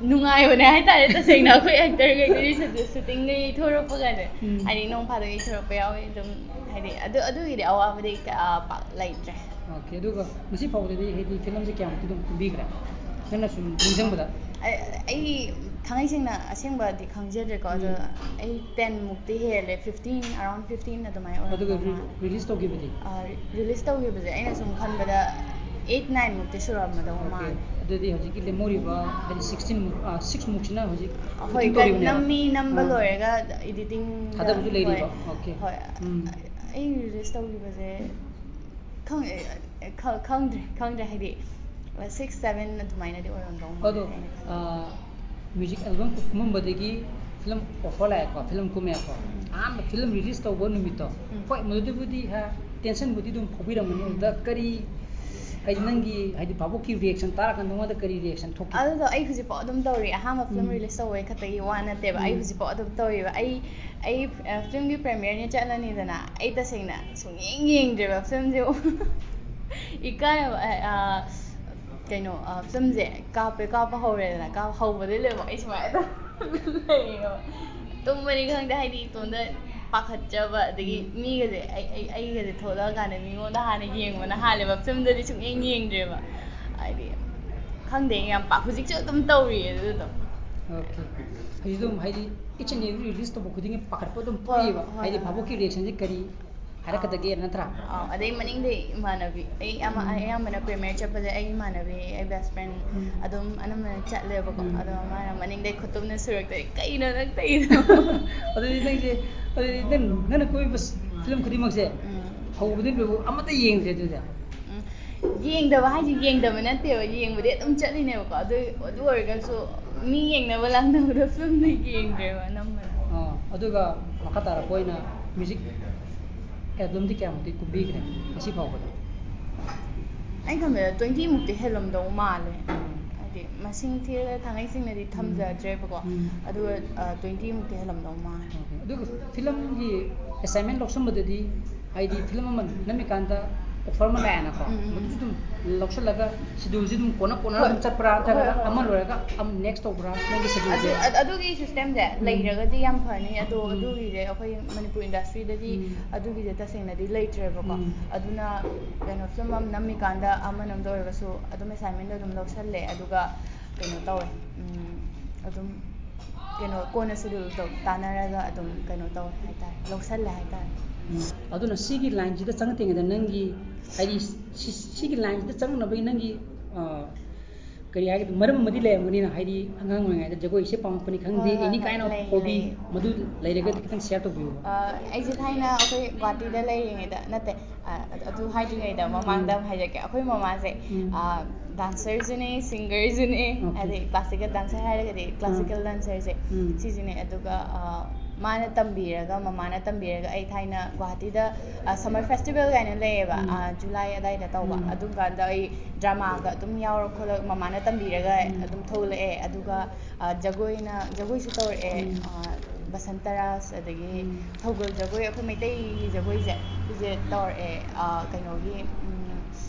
ꯅꯨꯡꯉꯥꯏꯕꯅꯦ ꯍꯥꯏꯇꯥꯔꯦ꯫ ꯇꯁꯦꯡꯅ ꯑꯩꯈꯣꯏ ꯑꯦꯛꯇꯔꯈꯩꯗꯨꯗꯤ ꯁꯨ-, ꯁꯨꯇꯤꯡꯒ ꯌꯩꯊꯣꯔꯛꯄ ꯀꯥꯟꯗ, ꯎꯝ꯫ ꯍꯥꯏꯗꯤ ꯅꯣꯡ ꯐꯥꯗꯣꯛ ꯌꯩꯊꯣꯔꯛꯄ ꯌꯥꯎꯋꯦ ꯑꯗꯨꯝ꯫ ꯍꯥꯏꯗꯤ ꯑꯗꯨ, ꯑꯗꯨꯒꯤꯗꯤ ꯑꯋꯥꯕꯗꯤ ꯀꯌꯥ ꯄꯥꯛ ꯂꯩꯇ꯭ꯔꯦ꯫ ꯑꯣꯀꯦ, ꯑꯗꯨꯒ ꯉꯁꯤ ꯐꯥꯎꯕꯗꯗꯤ ꯍꯥꯏꯗꯤ ꯐꯤꯂꯝꯁꯦ ꯀꯌꯥꯃꯨꯛꯇꯤ ꯑꯗꯨꯝ ꯀꯨꯝꯕꯤꯈ꯭ꯔꯦ, ꯅꯪꯅ ꯁꯨꯝ ꯅꯤꯡꯁꯤꯡꯕꯗ? ꯑꯩ, ꯑꯩ ꯊꯥꯡꯉꯩ ꯁꯦꯡꯅ ꯑꯁꯦꯡꯕꯗꯤ ꯈꯪꯖꯗ꯭ꯔꯦꯀꯣ, ꯑꯗꯣ ꯎꯝ꯫ ꯑꯩ ꯇꯦꯟ ꯃꯨꯛꯇꯤ ꯍꯦꯜꯂꯦ, ꯐꯤꯐꯇꯤꯟ, around fifteen ꯑꯗꯨꯃꯥꯏꯅ ꯑꯗꯨꯒ ꯑꯣꯏꯔꯝꯗꯧ ꯔꯤ-, ꯃꯥꯜꯂꯦ꯫ ꯔꯤꯂꯤꯁ ꯇꯧꯈꯤꯕꯗꯤ? ꯑ, ꯔꯤ-, ꯔꯤꯂꯤꯁ ꯇꯧꯈꯤꯕꯁꯦ ꯑꯩꯅ ꯁꯨꯝ ꯈꯟꯕꯗ ꯑꯩꯠ, ꯅꯥꯏꯟ ꯃꯨꯛꯇꯤ ꯁꯨꯔꯝꯃꯗꯧ ꯑꯣꯀꯦ, ꯃꯥꯜꯂꯦ꯫ ꯑꯗꯨꯗꯤ ꯍꯧꯖꯤꯛꯀꯤ ꯂꯦꯝꯍꯧꯔꯤꯕ ꯍꯥꯏꯗꯤ ꯁꯤꯛꯁꯇꯤꯟ ꯃꯨꯛ, ꯑ, ꯁꯤꯛꯁ ꯃꯨꯛꯁꯤꯅ ꯍꯧꯖꯤꯛ ꯍꯣꯏ, ꯁꯨꯇꯤꯡ ꯀ-, ꯇꯧꯔꯤꯕꯅꯦꯕ? ꯅꯝꯃꯤ, ꯅꯝꯕ ꯑꯥ꯫ ꯂꯣꯏꯔꯒ ꯏꯗꯤꯇꯤꯡ ꯊꯥꯗꯕꯁꯨ ꯂꯩꯔꯤꯕ? ꯍꯣꯏ꯫ ꯑꯣꯀꯦ꯫ ꯍꯣꯏ꯫ ꯎꯝ꯫ ꯑꯩ ꯔꯤꯂꯤꯁ ꯇꯧꯈꯤꯕꯁꯦ ꯈꯪ- ꯑꯦ, ꯈ- ꯈꯪꯗ꯭ꯔꯦ ꯈꯪꯗ꯭ꯔꯦ ꯍꯥꯏꯗꯤ ꯁꯤꯛꯁ ꯁꯚꯦꯟ ꯑꯗꯨꯃꯥꯏꯅꯗꯤ ꯑꯣꯏꯔꯝꯗꯧ ꯃꯥꯜꯂꯦ ꯑꯗꯣ ꯑꯩꯅ ꯈꯟꯕꯗ꯫ ꯃ꯭ꯌꯨꯖꯤꯛ ꯑꯦꯜꯕꯝ ꯀꯨꯝꯃꯝꯕꯗꯒꯤ ꯐꯤꯂꯝ ꯑꯣꯐꯔ ꯂꯥꯛꯑꯦꯀꯣ, ꯐꯤꯂꯝ ꯀꯨꯝꯃꯦꯀꯣ꯫ ꯎꯝ. ꯑꯍꯥꯟꯕ ꯐꯤꯂꯝ ꯔꯤꯂꯤꯁ ꯇꯧꯕ ꯅꯨꯃꯤꯠꯇꯣ, ꯎꯝ. ꯍꯣꯏ, ꯃꯗꯨꯗꯕꯨꯗꯤ ꯍꯥ, ꯇꯦꯟꯁꯟꯕꯨꯗꯤ ꯑꯗꯨꯝ ꯐꯥꯎꯕꯤꯔꯝꯒꯅꯤ꯫ ꯑꯗꯨꯗ ꯀꯔꯤ, ꯍꯥꯏꯗꯤ ꯅꯪꯒꯤ, ꯍꯥꯏꯗꯤ ꯚꯥꯕꯣꯛꯀꯤ ꯔꯤꯌꯦꯛꯁꯟ ꯇꯥꯔꯀꯥꯟꯗ ꯅꯉꯣꯟꯗ ꯀꯔꯤ ꯔꯤꯌꯦꯛꯁꯟ ꯊꯣꯛꯈꯤ? ꯑꯗꯨꯗꯣ ꯑꯩ ꯍꯧꯖꯤꯛꯐꯥꯎ ꯑꯗꯨꯝ ꯇꯧꯔꯤ꯫ ꯑꯍꯥꯟꯕ ꯐꯤꯂꯝ ꯎꯝ. ꯔꯤꯂꯤꯁ ꯇꯧꯕꯩ ꯈꯛꯇꯒꯤ ꯋꯥ ꯅꯠꯇꯦꯕ, ꯑꯩ ꯎꯝ. ꯍꯧꯖꯤꯛꯐꯥꯎ ꯑꯗꯨꯝ ꯇꯧꯔꯤꯕ꯫ ꯑꯩ ꯑꯩ ꯐꯤꯂꯝꯒꯤ ꯄ꯭ꯔꯦꯃꯤꯌꯔꯅꯤ ꯆꯠꯂꯅꯤꯗꯅ, ꯑꯩ ꯇꯁꯦꯡꯅ ꯁꯨꯡꯌꯦꯡ ꯌꯦꯡꯗ꯭ꯔꯦꯕ ꯐꯤꯂꯝꯁꯦ꯫ ꯏꯀꯥꯏꯕ꯫ ꯑ, ꯀꯩꯅꯣ, ꯐꯤꯂꯝꯁꯦ ꯀꯥꯞꯄꯦ, ꯀꯥꯞꯄ ꯍꯧꯔꯦꯗꯅ, ꯀꯥꯞ ꯍꯧꯕꯗꯩ ꯂꯣꯏꯕ ꯑꯩ ꯁꯨꯃꯥꯏꯅ ꯑꯗꯨꯝ ꯂꯩꯌꯦꯕ꯫ ꯇꯨꯝꯕꯅꯤ ꯈꯪꯗꯦ, ꯍꯥꯏꯗꯤ ꯏꯇꯣꯝꯗ ꯄꯥꯈꯠꯆꯕ, ꯑꯗꯒꯤ ꯃꯤꯒꯁꯦ ꯑꯩ ꯑꯩ- ꯑꯩꯒꯁꯦ ꯊꯣꯛꯂꯛꯑꯀꯥꯟꯗ ꯃꯤꯉꯣꯟꯗ ꯍꯥꯟꯅ ꯌꯦꯡꯕꯅ ꯍꯥꯜꯂꯦꯕ꯫ ꯐꯤꯂꯝꯗꯗꯤ ꯁꯨꯡꯌꯦꯡ ꯌꯦꯡꯗ꯭ꯔꯦꯕ꯫ ꯍꯥꯏꯗꯤ ꯈꯪꯗꯦ, ꯌꯥꯝ ꯄꯥꯛ ꯍꯧꯖꯤꯛꯁꯨ ꯑꯗꯨꯝ ꯇꯧꯔꯤꯌꯦ ꯑꯗꯨꯗꯣ꯫ ꯑꯣꯀꯦ. ꯍꯧꯖꯤꯛ ꯑꯗꯨꯝ, ꯍꯥꯏꯗꯤ, each and every release ꯇꯧꯕ ꯈꯨꯗꯤꯡꯒꯤ ꯄꯥꯈꯠꯄ ꯑꯗꯨꯝ ꯍꯣꯏ, ꯄꯣꯛꯏꯌꯦꯕ, ꯍꯣꯏ, ꯍꯥꯏꯗꯤ ꯍꯣꯏ. ꯚꯥꯕꯣꯛꯀꯤ ꯔꯤꯌꯦꯛꯁꯟꯁꯦ ꯀꯔꯤ ꯍꯥꯏꯔꯛꯀꯗꯒꯦ, ꯅꯠꯇ꯭ꯔꯥ? ꯑꯥ, ꯑꯗꯩ ꯃꯅꯤꯡꯗꯩ ꯏꯃꯥꯟꯅꯕꯤ, ꯑꯩ ꯑꯃ- ꯎꯝ. ꯑꯌꯥꯝꯕꯅ ꯄ꯭ꯔꯤꯃꯤꯌꯔ ꯆꯠꯄꯁꯦ ꯑꯩ ꯏꯃꯥꯟꯅꯕꯤ, ꯑꯩ ꯕꯦꯁ ꯐ꯭ꯔꯦꯟ ꯎꯝ. ꯑꯗꯨꯝ ꯑꯅꯝꯕꯅ ꯆꯠꯂꯦꯕꯀꯣ꯫ ꯎꯝ. ꯑꯗꯣ ꯃꯥꯅ ꯃꯅꯤꯡꯗꯩ ꯈꯨꯇꯨꯝꯅ ꯁꯨꯔꯛꯇꯣꯏ, "ꯀꯩꯅꯣ ꯅꯪ ꯇꯧꯔꯤꯗꯣ?" ꯑꯗꯨꯗꯤ ꯅꯪꯁꯦ, ꯑꯗꯨꯗꯤ ꯅꯪ- ꯅꯪꯅ ꯀꯨꯝꯃꯤꯕ ꯐꯤꯂꯝ ꯈꯨꯗꯤꯡꯃꯛꯁꯦ ꯎꯝ. ꯍꯧꯕꯗꯒꯤ ꯂꯣꯏꯕ ꯑꯃꯠꯇ ꯌꯦꯡꯗ꯭ꯔꯦ ꯑꯗꯨꯗꯤ? ꯎꯝ. ꯌꯦꯡꯗꯕ ꯍꯥꯏꯁꯦ ꯌꯦꯡꯗꯕ ꯅꯠꯇꯦꯕ, ꯌꯦꯡꯕꯗꯤ ꯑꯗꯨꯝ ꯆꯠꯂꯤꯅꯦꯕꯀꯣ꯫ ꯑꯗꯨ ꯑꯗꯨ ꯑꯣꯏꯔꯒꯁꯨ ꯃꯤ ꯌꯦꯡꯅꯕ ꯂꯥꯡꯅꯕꯗꯣ ꯐꯤꯂꯝꯗꯣ ꯌꯦꯡꯗ꯭ꯔꯦꯕ ꯑꯅꯝꯕꯅ꯫ ꯑꯥ, ꯑꯗꯨꯒ ꯃꯈꯥ ꯇꯥꯔꯛꯄ ꯑꯣꯏꯅ ꯃ꯭ꯌꯨꯖꯤꯛ ꯑꯦꯜꯕꯝꯗꯤ ꯀꯌꯥꯃꯨꯛꯇꯤ ꯀꯨꯝꯕꯤꯈ꯭ꯔꯦ ꯉꯁꯤ ꯐꯥꯎꯕꯗ? ꯑꯩ ꯈꯟꯕꯗ ꯇ꯭ꯋꯦꯟꯇꯤ ꯃꯨꯛꯇꯤ ꯍꯦꯜꯂꯝꯗꯧ ꯃꯥꯜꯂꯦ꯫ ꯍꯥꯏꯗꯤ ꯃꯁꯤꯡ ꯊꯤꯔꯒ ꯊꯥꯡꯉꯩ ꯁꯦꯡꯅꯗꯤ ꯊꯝꯖꯗ꯭ꯔꯦꯕꯀꯣ꯫ ꯎꯝ. ꯑꯗꯨꯒ ꯇ꯭ꯋꯦꯟꯇꯤ ꯃꯨꯛꯇꯤ ꯍꯦꯜꯂꯝꯗꯧ ꯃꯥꯜꯂꯦ꯫ ꯑꯣꯀꯦ. ꯑꯗꯨꯒ ꯐꯤꯂꯝꯒꯤ ꯑꯦꯁꯥꯏꯟꯃꯦꯟ ꯂꯧꯁꯟꯕꯗꯗꯤ, ꯍꯥꯏꯗꯤ ꯐꯤꯂꯝ ꯑꯃ ꯅꯝꯃꯤꯀꯥꯟꯗ ꯑꯣꯐꯔ ꯑꯃ ꯂꯥꯛꯑꯦꯅꯀꯣ, ꯎꯝ, ꯎꯝ. ꯃꯗꯨꯁꯨ ꯑꯗꯨꯝ ꯂꯧꯁꯜꯂꯒ ꯁꯤꯗꯨꯜꯁꯤ ꯑꯗꯨꯝ ꯀꯣꯟꯅ ꯀꯣꯟꯅ ꯍꯣꯏ. ꯑꯗꯨꯝ ꯆꯠꯄ꯭ꯔꯥ, ꯍꯣꯏ, ꯅꯠꯇ꯭ꯔꯒꯅ ꯍꯣꯏ. ꯑꯃ ꯂꯣꯏꯔꯒ ꯑꯃ ꯅꯦꯛꯁ ꯇꯧꯕ꯭ꯔꯥ ꯅꯪꯒꯤ ꯁꯤꯗꯨꯜꯁꯦ? ꯑꯗꯨ- ꯑꯗꯨꯒꯤ ꯁꯤꯁꯇꯦꯝꯁꯦ ꯎꯝ. ꯂꯩꯔꯒꯗꯤ ꯌꯥꯝ ꯐꯅꯤ꯫ ꯑꯗꯣ ꯎꯝ. ꯑꯗꯨꯒꯤꯁꯦ ꯑꯩꯈꯣꯏ ꯃꯅꯤꯄꯨꯔ ꯏꯟꯗꯁꯇ꯭ꯔꯤꯗꯗꯤ ꯎꯝ. ꯑꯗꯨꯒꯤꯁꯦ ꯇꯁꯦꯡꯅꯗꯤ ꯂꯩꯇ꯭ꯔꯦꯕꯀꯣ꯫ ꯎꯝ. ꯑꯗꯨꯅ ꯀꯩꯅꯣ, ꯐꯤꯂꯝ ꯑꯃ ꯅꯝꯃꯤꯀꯥꯟꯗ ꯑꯃ ꯅꯝꯗ ꯑꯣꯏꯔꯒꯁꯨ ꯑꯗꯨꯝ ꯑꯦꯁꯥꯏꯟꯃꯦꯟꯗꯣ ꯑꯗꯨꯝ ꯂꯧꯁꯜꯂꯦ꯫ ꯑꯗꯨꯒ ꯀꯩꯅꯣ ꯇꯧꯋꯦ, ꯎꯝ, ꯑꯗꯨꯝ ꯀꯩꯅꯣ ꯀꯣꯟꯅ ꯁꯤꯗꯨꯜꯗꯣ ꯇꯥꯟꯅꯔꯒ ꯑꯗꯨꯝ ꯀꯩꯅꯣ ꯇꯧꯋꯦ ꯍꯥꯏꯇꯥꯔꯦ, ꯂꯧꯁꯜꯂꯦ ꯍꯥꯏꯇꯥꯔꯦ꯫ ꯎꯝ. ꯑꯗꯨꯅ ꯁꯤꯒꯤ ꯂꯥꯏꯟꯁꯤꯗ ꯆꯪꯉꯛꯇ꯭ꯔꯤꯉꯩꯗ ꯅꯪꯒꯤ, ꯍꯥꯏꯗꯤ, ꯁꯤ- ꯁꯤꯒꯤ ꯂꯥꯏꯟꯁꯤꯗ ꯆꯪꯅꯕꯒꯤ ꯅꯪꯒꯤ, ꯑ, ꯀꯔꯤ ꯍꯥꯏꯒꯗ꯭ꯔꯥ, ꯃꯔꯝ ꯑꯃꯗꯤ ꯂꯩꯔꯝꯒꯅꯤꯅ, ꯍꯥꯏꯗꯤ ꯑꯉꯥꯡ ꯑꯣꯏꯔꯤꯉꯩꯗ ꯖꯒꯣꯏꯁꯦ ꯄꯥꯝꯃꯛꯄꯅꯤ ꯈꯪꯗꯦ, ꯍꯣꯏ, ꯍꯣꯏ, any ꯍꯣꯏ, kind of ꯂꯩ, hobby, ꯂꯩ꯫ ꯃꯗꯨ ꯂꯩꯔꯒꯗꯤ ꯈꯤꯇꯪ ꯁꯤꯌꯔ ꯇꯧꯕꯤꯌꯨ꯫ ꯑ, ꯑꯩꯁꯦ ꯊꯥꯏꯅ ꯑꯩꯈꯣꯏ ꯒꯨꯍꯥꯇꯤꯗ ꯂꯩꯔꯤꯉꯩꯗ, ꯅꯠꯇꯦ, ꯑ, ꯑꯗꯨ ꯍꯥꯏꯗ꯭ꯔꯤꯉꯩꯗ ꯃꯃꯥꯡꯗ ꯑꯃ ꯍꯥꯏꯖꯔꯛꯀꯦ꯫ ꯑꯩꯈꯣꯏ ꯃꯃꯥꯁꯦ, ꯎꯝ꯫ ꯑ, dancerꯁꯨꯅꯦ, singerꯁꯨꯅꯦ, Okay. ꯑꯗꯩ classical dancer ꯍꯥꯏꯔꯒꯗꯤ classical ꯎꯝ꯫ dancerꯁꯦ ꯎꯝ꯫ ꯁꯤꯁꯤꯅꯦ꯫ ꯑꯗꯨꯒ, ꯑ, ꯃꯥꯅ ꯇꯝꯕꯤꯔꯒ, ꯃꯃꯥꯅ ꯇꯝꯕꯤꯔꯒ ꯑꯩ ꯊꯥꯏꯅ ꯒꯨꯋꯥꯍꯥꯇꯤꯗ, ꯑ, summer festival ꯀꯥꯏꯅ ꯂꯩꯌꯦꯕ, ꯎꯝ꯫ ꯑ, July ꯑꯗꯥꯏꯗ ꯇꯧꯕ꯫ ꯎꯝ꯫ ꯑꯗꯨꯝ ꯀꯥꯟꯗ ꯑꯩ dramaꯒ ꯑꯗꯨꯝ ꯌꯥꯎꯔ ꯈꯣꯠꯂꯒ ꯃꯃꯥꯅ ꯇꯝꯕꯤꯔꯒ ꯎꯝ꯫ ꯑꯗꯨꯝ ꯊꯣꯛꯂꯛꯑꯦ꯫ ꯑꯗꯨꯒ, ꯑ, ꯖꯒꯣꯏꯅ, ꯖꯒꯣꯏꯁꯨ ꯇꯧꯔꯛꯑꯦ꯫ ꯎꯝ꯫ ꯑ, ꯕꯁꯟꯇ ꯔꯥꯁ, ꯑꯗꯒꯤ ꯎꯝ꯫ ꯊꯧꯒꯜ ꯖꯒꯣꯏ, ꯑꯩꯈꯣꯏ ꯃꯩꯇꯩꯒꯤ ꯖꯒꯣꯏꯁꯦ, ꯁꯤꯁꯦ ꯇꯧꯔꯛꯑꯦ꯫ ꯑ, ꯀꯩꯅꯣꯒꯤ, ꯎꯝ,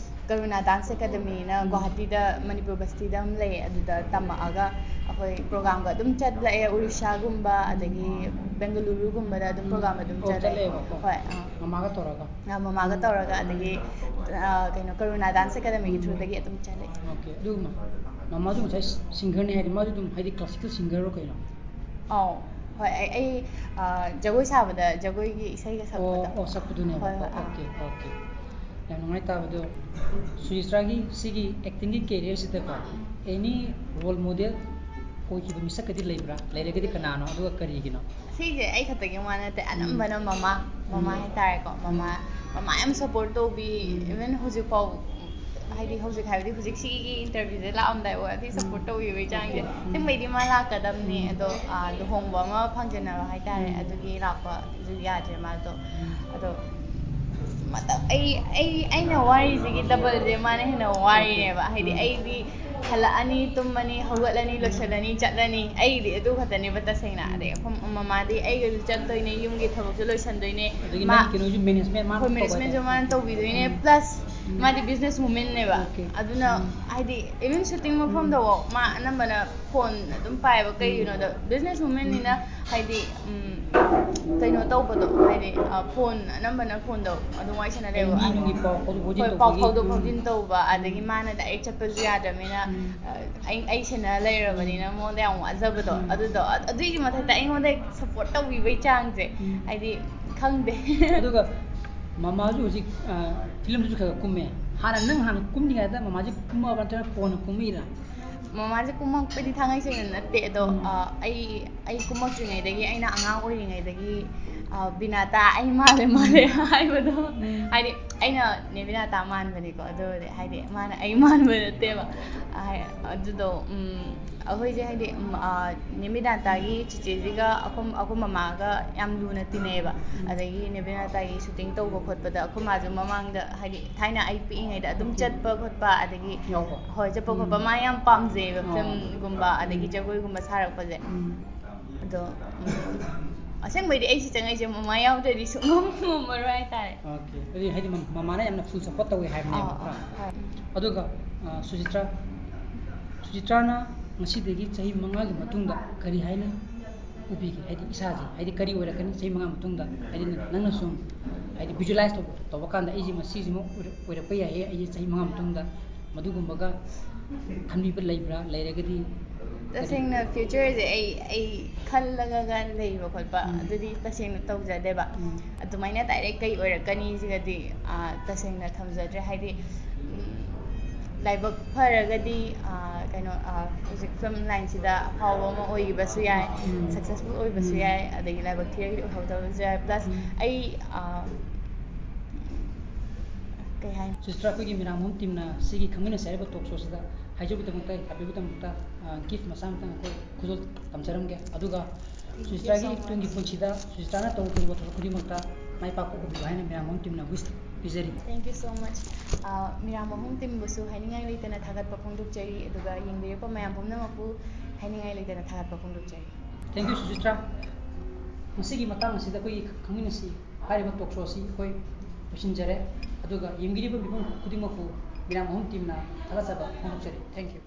ꯀꯔꯨꯅꯥ dance academyꯅ ꯎꯝ꯫ ꯒꯨꯋꯥꯍꯥꯇꯤꯗ, ꯃꯅꯤꯄꯨꯔ ꯕꯁꯇꯤꯗ ꯑꯃ ꯂꯩꯌꯦ꯫ ꯑꯗꯨꯗ ꯇꯝꯃꯛꯑꯒ ꯑꯩꯈꯣꯏ programꯒ ꯑꯗꯨꯝ ꯆꯠꯂꯛꯑꯦ, ꯎꯔꯤꯁꯥꯒꯨꯝꯕ, ꯑꯗꯒꯤ ꯕꯦꯡꯒꯂꯨꯔꯨꯒꯨꯝꯕꯗ ꯑꯗꯨꯝ program ꯑꯗꯨꯝ ꯑꯣ, ꯆꯠꯂꯛꯑꯦ꯫ ꯆꯠꯂꯛꯑꯦꯕꯀꯣ꯫ ꯍꯣꯏ, ꯑꯥ꯫ ꯃꯃꯥꯒ ꯇꯧꯔꯒ? ꯑꯥ, ꯃꯃꯥꯒ ꯇꯧꯔꯒ, ꯑꯗꯒꯤ, ꯑꯥ, ꯀꯩꯅꯣ, ꯀꯔꯨꯅꯥ dance academyꯒꯤ throughꯗꯒꯤ ꯑꯗꯨꯝ ꯆꯠꯂꯛꯑꯦ꯫ Okay, ꯑꯗꯨ ꯃꯃꯥꯁꯨ ꯉꯁꯥꯏ singerꯅꯦ ꯍꯥꯏꯗꯤ, ꯃꯥꯁꯨ ꯑꯗꯨꯝ ꯍꯥꯏꯗꯤ classical singerꯔꯣ ꯀꯩꯅꯣ? ꯑꯧ, ꯍꯣꯏ, ꯑꯩ, ꯑꯩ, ꯑꯥ, ꯖꯒꯣꯏ ꯁꯥꯕꯗ ꯖꯒꯣꯏꯒꯤ ꯏꯁꯩꯒ ꯑꯣ, ꯁꯛꯄꯗꯣ꯫ ꯑꯣ, ꯁꯛꯄꯗꯨꯅꯦꯕꯀꯣ꯫ ꯍꯣꯏ, ꯍꯣꯏ, ꯑꯥ꯫ Okay, okay. ꯌꯥꯝ ꯅꯨꯡꯉꯥꯏ ꯇꯥꯕꯗꯣ꯫ ꯁꯨꯖꯤꯇ꯭ꯔꯥꯒꯤ ꯁꯤꯒꯤ actingꯒꯤ careerꯁꯤꯗꯀꯣ, any role model ꯑꯣꯏꯈꯤꯕ ꯃꯤꯁꯛꯀꯗꯤ ꯂꯩꯕ꯭ꯔꯥ? ꯂꯩꯔꯒꯗꯤ ꯀꯅꯥꯅꯣ? ꯑꯗꯨꯒ ꯀꯔꯤꯒꯤꯅꯣ? ꯁꯤꯁꯦ ꯑꯩ ꯈꯛꯇꯒꯤ ꯋꯥ ꯅꯠꯇꯦ, ꯎꯝ꯫ ꯑꯅꯝꯕꯅ ꯃꯃꯥ, ꯃꯃꯥ ꯎꯝ꯫ ꯍꯥꯏꯇꯥꯔꯦꯀꯣ, ꯃꯃꯥ, ꯎꯝ꯫ ꯃꯃꯥ ꯌꯥꯝ support ꯇꯧꯕꯤ, ꯎꯝ꯫ Even ꯍꯧꯖꯤꯛꯐꯥꯎ, ꯍꯥꯏꯗꯤ ꯍꯧꯖꯤꯛ ꯍꯥꯏꯕꯗꯤ ꯍꯧꯖꯤꯛ ꯁꯤꯒꯤ interviewꯁꯦ ꯂꯥꯛꯑꯝꯗꯥꯏ ꯋꯥꯗꯤ support ꯎꯝ꯫ ꯇꯧꯕꯤꯕꯒꯤ ꯆꯥꯡꯁꯦ꯫ ꯎꯝ꯫ ꯑꯁꯦꯡꯕꯩꯗꯤ ꯃꯥ ꯂꯥꯛꯀꯗꯕꯅꯦ, ꯎꯝ꯫ ꯑꯗꯣ, ꯑꯥ, ꯂꯨꯍꯣꯡꯕ ꯑꯃ ꯐꯪꯖꯟꯅꯕ ꯍꯥꯏꯇꯥꯔꯦ, ꯎꯝ꯫ ꯑꯗꯨꯒꯤ ꯂꯥꯛꯄꯁꯨ ꯌꯥꯗ꯭ꯔꯦ ꯃꯥꯗꯣ꯫ ꯎꯝ꯫ ꯑꯗꯣ ꯃꯇꯝ, ꯑꯩ, ꯑꯩ, ꯑꯩꯅ ꯋꯥꯔꯤꯁꯤꯒꯤ doubleꯁꯦ ꯃꯥꯅ ꯍꯦꯟꯅ ꯋꯥꯔꯤꯅꯦꯕ꯫ ꯍꯥꯏꯗꯤ ꯎꯝ꯫ ꯑꯩꯗꯤ ꯍꯜꯂꯛꯑꯅꯤ, ꯇꯨꯝꯃꯅꯤ, ꯍꯧꯒꯠꯂꯅꯤ, ꯎꯝ꯫ ꯂꯣꯏꯁꯤꯜꯂꯅꯤ, ꯆꯠꯂꯅꯤ꯫ ꯑꯩꯗꯤ ꯑꯗꯨ ꯈꯛꯇꯅꯦꯕ ꯇꯁꯦꯡꯅ꯫ ꯎꯝ꯫ ꯑꯗꯩ ꯑꯩꯈꯣꯏ ꯃꯃꯥꯗꯤ ꯑꯩꯒꯁꯨ ꯆꯠꯇꯣꯏꯅꯦ, ꯌꯨꯝꯒꯤ ꯊꯕꯛꯁꯨ ꯂꯣꯏꯁꯤꯟꯗꯣꯏꯅꯦ꯫ ꯑꯗꯒꯤ ꯃꯥ ꯅꯪꯒꯤ ꯀꯩꯅꯣꯁꯨ management ꯃꯥꯅ ꯍꯣꯏ, ꯇꯧꯕ managementꯁꯨ ꯍꯥꯏꯇꯥꯔꯦ꯫ ꯃꯥꯅ ꯎꯝ꯫ ꯇꯧꯕꯤꯗꯣꯏꯅꯦ꯫ ꯎꯝ꯫ Plus ꯎꯝ꯫ ꯃꯥꯗꯤ business womanꯅꯦꯕ꯫ Okay꯫ ꯑꯗꯨꯅ ꯎꯝ꯫ ꯍꯥꯏꯗꯤ even shooting ꯃꯐꯝꯗꯐꯥꯎ ꯃꯥ ꯑꯅꯝꯕꯅ phone ꯑꯗꯨꯝ ꯄꯥꯏꯌꯦꯕ꯫ ꯎꯝ꯫ ꯀꯩꯒꯤꯅꯣꯗ business womanꯅꯤꯅ ꯎꯝ꯫ ꯍꯥꯏꯗꯤ, ꯎꯝ, ꯀꯩꯅꯣ ꯇꯧꯕꯗꯣ, ꯍꯥꯏꯗꯤ, ꯑ, phone ꯑꯅꯝꯕꯅ phoneꯗ ꯑꯗꯨꯝ ꯋꯥꯔꯤ ꯁꯥꯟꯅ ꯂꯩꯕ꯫ ꯃꯤ ꯅꯨꯡꯒꯤ ꯄꯥꯎ ꯐꯥꯎꯗꯣꯛ ꯐꯥꯎꯖꯤꯟ ꯍꯣꯏ, ꯄꯥꯎ ꯇꯧꯕꯒꯤ꯫ ꯐꯥꯎꯗꯣꯛ ꯎꯝ꯫ ꯐꯥꯎꯖꯤꯟ ꯇꯧꯕ, ꯑꯗꯒꯤ ꯎꯝ꯫ ꯃꯥꯅ direct ꯆꯠꯄꯁꯨ ꯌꯥꯗ꯭ꯔꯕꯅꯤꯅ, ꯎꯝ꯫ ꯑ, ꯑꯩ, ꯑꯩ ꯁꯦꯟꯅ ꯂꯩꯔꯕꯅꯤꯅ ꯎꯝ꯫ ꯃꯉꯣꯟꯗ ꯌꯥꯝ ꯋꯥꯖꯕꯗꯣ꯫ ꯎꯝ꯫ ꯑꯗꯨꯗꯣ, ꯑ-, ꯑꯗꯨꯒꯤ ꯃꯊꯛꯇ ꯑꯩꯉꯣꯟꯗ support ꯇꯧꯕꯤꯕꯩ ꯆꯥꯡꯁꯦ, ꯎꯝ꯫ ꯍꯥꯏꯗꯤ, ꯈꯪꯗꯦ꯫ ꯑꯗꯨꯒ ꯃꯃꯥꯁꯨ ꯍꯧꯖꯤꯛ, ꯑ, filmꯗꯁꯨ ꯈꯔ ꯈꯔ ꯀꯨꯝꯃꯦ꯫ ꯍꯥꯟꯅ, ꯅꯪ ꯍꯥꯟꯅ ꯀꯨꯝꯗ꯭ꯔꯤꯉꯩꯗ ꯃꯃꯥꯁꯦ ꯀꯨꯝꯃꯛꯑꯕ ꯅꯠꯇ꯭ꯔꯒ ꯀꯣꯟꯅ ꯀꯨꯝꯃꯛꯏꯔꯥ? ꯃꯃꯥꯁꯦ ꯀꯨꯝꯃꯛꯄꯗꯤ ꯊꯥꯡꯉꯩ ꯁꯦꯡꯅ ꯅꯠꯇꯦ, ꯑꯗꯣ, ꯎꯝ꯫ ꯑ, ꯑꯩ, ꯑꯩ ꯀꯨꯝꯃꯛꯇ꯭ꯔꯤꯉꯩꯗꯒꯤ, ꯑꯩꯅ ꯑꯉꯥꯡ ꯑꯣꯏꯔꯤꯉꯩꯗꯒꯤ ꯑ, ꯕꯤꯅꯥꯇꯥ ꯑꯩ ꯃꯥꯜꯂꯦ ꯃꯥꯜꯂꯦ ꯍꯥꯏꯕꯗꯣ, ꯎꯝ꯫ ꯍꯥꯏꯗꯤ ꯑꯩꯅ ꯅꯦ ꯕꯤꯅꯥꯇꯥ ꯃꯥꯟꯕꯅꯤꯀꯣ, ꯑꯗꯨꯕꯨꯗꯤ ꯍꯥꯏꯗꯤ ꯃꯥꯅ ꯑꯩ ꯃꯥꯟꯕ ꯅꯠꯇꯦꯕ꯫ ꯍꯥꯏ-, ꯑꯗꯨꯗꯣ, ꯎꯝ, ꯑꯩꯈꯣꯏꯁꯦ ꯍꯥꯏꯗꯤ, ꯎꯝ, ꯑ, ꯅꯦ ꯕꯤꯅꯥꯇꯥꯒꯤ ꯆꯤꯆꯦꯁꯤꯒ ꯑꯩꯈꯣꯏ, ꯑꯩꯈꯣꯏ ꯃꯃꯥꯒ ꯌꯥꯝ ꯂꯨꯅ ꯇꯤꯟꯅꯩꯌꯦꯕ꯫ ꯎꯝ꯫ ꯑꯗꯒꯤ ꯅꯦ ꯕꯤꯅꯥꯇꯥꯒꯤ ꯁꯨꯇꯤꯡ ꯇꯧꯕ ꯈꯣꯠꯄꯗ ꯑꯩꯈꯣꯏ ꯃꯥꯁꯨ ꯃꯃꯥꯡꯗ ꯍꯥꯏꯗꯤ ꯊꯥꯏꯅ ꯑꯩ ꯄꯤꯛꯏꯉꯩꯗ ꯑꯗꯨꯝ ꯆꯠꯄ ꯈꯣꯠꯄ, ꯑꯗꯒꯤ ꯌꯥꯎꯕ? ꯍꯣꯏ, ꯆꯠꯄ ꯎꯝ꯫ ꯈꯣꯠꯄ ꯃꯥ ꯌꯥꯝ ꯄꯥꯝꯖꯩꯌꯦꯕ, ꯑꯣ꯫ ꯐꯤꯂꯝꯒꯨꯝꯕ ꯑꯗꯒꯤ ꯎꯝ꯫ ꯖꯒꯣꯏꯒꯨꯝꯕ ꯁꯥꯔꯛꯄꯁꯦ꯫ ꯎꯝ꯫ ꯑꯗꯣ, ꯎꯝ, ꯑꯁꯦꯡꯕꯩꯗꯤ ꯑꯩ ꯁꯤ ꯆꯪꯉꯛꯏꯁꯦ ꯃꯃꯥ ꯌꯥꯎꯗ꯭ꯔꯗꯤ ꯁꯨꯡꯉꯝ ꯉꯝꯃꯔꯣꯏ ꯍꯥꯏꯇꯥꯔꯦ꯫ ꯑꯣꯀꯦ꯫ ꯑꯗꯨꯗꯤ ꯍꯥꯏꯗꯤ ꯃ-, ꯃꯃꯥꯅ ꯌꯥꯝꯅ full support ꯇꯧꯋꯦ ꯍꯥꯏꯕꯅꯦꯕ, ꯑꯥ, ꯅꯠꯇ꯭ꯔꯥ? ꯍꯣꯏ꯫ ꯎꯝ꯫ ꯑꯗꯨꯒ, ꯑ, ꯁꯨꯆꯤꯇ꯭ꯔꯥ, ꯁꯨꯆꯤꯇ꯭ꯔꯥꯅ ꯉꯁꯤꯗꯒꯤ ꯆꯍꯤ ꯃꯉꯥꯒꯤ ꯃꯇꯨꯡꯗ ꯀꯔꯤ ꯍꯥꯏꯅ ꯎꯕꯤꯒꯦ? ꯍꯥꯏꯗꯤ ꯏꯁꯥꯁꯦ, ꯍꯥꯏꯗꯤ ꯀꯔꯤ ꯑꯣꯏꯔꯛꯀꯅꯤ ꯆꯍꯤ ꯃꯉꯥ ꯃꯇꯨꯡꯗ? ꯍꯥꯏꯗꯤ ꯅꯪꯅ ꯁꯨꯝ, ꯍꯥꯏꯗꯤ visualize ꯇꯧꯕ, ꯇꯧꯕ ꯀꯥꯟꯗ ꯑꯩꯁꯦ ꯃꯁꯤꯁꯤꯃ ꯑꯣꯏꯔꯛ-, ꯑꯣꯏꯔꯛꯄ ꯌꯥꯏꯌꯦ ꯑꯩꯁꯦ ꯆꯍꯤ ꯃꯉꯥ ꯃꯇꯨꯡꯗ꯫ ꯃꯗꯨꯒꯨꯝꯕꯒ ꯈꯟꯕꯤꯕ ꯂꯩꯕ꯭ꯔꯥ? ꯂꯩꯔꯒꯗꯤ ꯀꯔꯤ? ꯇꯁꯦꯡꯅ future ꯁꯦ ꯑꯩ, ꯑꯩ ꯈꯜꯂꯒꯒ ꯂꯩꯕ ꯈꯣꯠꯄ ꯎꯝ꯫ ꯑꯗꯨꯗꯤ ꯇꯁꯦꯡꯅ ꯇꯧꯖꯗꯦꯕ꯫ ꯎꯝ꯫ ꯑꯗꯨꯃꯥꯏꯅ direct ꯀꯩ ꯑꯣꯏꯔꯛꯀꯅꯤ ꯁꯤꯒꯗꯤ, ꯑꯥ, ꯇꯁꯦꯡꯅ ꯊꯝꯖꯗ꯭ꯔꯦ꯫ ꯍꯥꯏꯗꯤ, ꯎꯝ, ꯂꯥꯏꯕꯛ ꯐꯔꯒꯗꯤ, ꯑꯥ, ꯀꯩꯅꯣ, ꯑꯥ, ꯍꯧꯖꯤꯛ film line ꯁꯤꯗ ꯑꯐꯥꯎꯕ ꯑꯃ ꯑꯣꯏꯈꯤꯕꯁꯨ ꯌꯥꯏ, ꯎꯝ꯫ Successful ꯑꯣꯏꯕꯁꯨ ꯎꯝ꯫ ꯌꯥꯏ, ꯑꯗꯒꯤ ꯂꯥꯏꯕꯛ ꯊꯤꯔꯒꯗꯤ ꯑꯣꯏꯍꯧꯗꯕꯁꯨ ꯌꯥꯏ꯫ Plus ꯎꯝ꯫ ꯑꯩ, ꯑꯥ, ꯀꯩ ꯍꯥꯏꯅꯤ? Sister, ꯑꯩꯈꯣꯏꯒꯤ ꯃꯤꯔꯥꯡ ꯃꯍꯨꯝ team ꯅ ꯁꯤꯒꯤ ꯈꯪꯃꯤꯟꯅꯁꯦ ꯍꯥꯏꯔꯤꯕ talk show ꯁꯤꯗ ꯍꯥꯏꯖꯕꯒꯤꯗꯃꯛꯇ, ꯂꯥꯛꯄꯤꯕꯒꯤꯗꯃꯛꯇ, ꯑ, gift ꯃꯆꯥ ꯑꯃꯇꯪ ꯑꯩꯈꯣꯏ ꯈꯨꯗꯣꯜ ꯇꯝꯖꯔꯝꯒꯦ꯫ ꯑꯗꯨꯒ Thank you so much. Sister ꯒꯤ ꯇꯨꯡꯒꯤ ꯄꯨꯟꯁꯤꯗ Sister ꯅ ꯇꯧꯒꯗꯧꯔꯤꯕ ꯊꯕꯛ ꯈꯨꯗꯤꯡꯃꯛꯇ ꯃꯥꯏ ꯄꯥꯛꯄ ꯑꯣꯏꯕꯤꯌꯨ ꯍꯥꯏꯅ ꯃꯤꯔꯥꯡ ꯃꯍꯨꯝ team ꯅ wish ꯄꯤꯖꯔꯤ꯫ Thank you so much. ꯑ, ꯃꯤꯔꯥꯡ ꯃꯍꯨꯝ team ꯕꯨꯁꯨ ꯍꯥꯏꯅꯤꯡꯉꯥꯏ ꯂꯩꯇꯅ ꯊꯥꯒꯠꯄ ꯐꯣꯡꯗꯣꯛꯆꯔꯤ, ꯑꯗꯨꯒ ꯌꯦꯡꯕꯤꯔꯛꯄ ꯃꯌꯥꯝ ꯄꯨꯝꯅꯃꯛꯄꯨ ꯍꯥꯏꯅꯤꯡꯉꯥꯏ ꯂꯩꯇꯅ ꯊꯥꯒꯠꯄ ꯐꯣꯡꯗꯣꯛꯆꯔꯤ꯫ Thank you, Sister꯫ ꯉꯁꯤꯒꯤ ꯃꯇꯥꯡ ꯑꯁꯤꯗ ꯑꯩꯈꯣꯏꯒꯤ ꯈꯪꯃꯤꯟꯅꯁꯤ ꯍꯥꯏꯔꯤꯕ talk show ꯑꯁꯤ ꯑꯩꯈꯣꯏ ꯂꯣꯏꯁꯤꯟꯖꯔꯦ꯫ ꯑꯗꯨꯒ ꯌꯦꯡꯕꯤꯔꯤꯕ ꯃꯤꯄꯨꯝ ꯈꯨꯗꯤꯡꯃꯛꯄꯨ ꯃꯤꯔꯥꯡ ꯃꯍꯨꯝ team ꯅ ꯊꯥꯒꯠꯆꯕ ꯐꯣꯡꯗꯣꯛꯆꯔꯤ꯫ Thank you꯫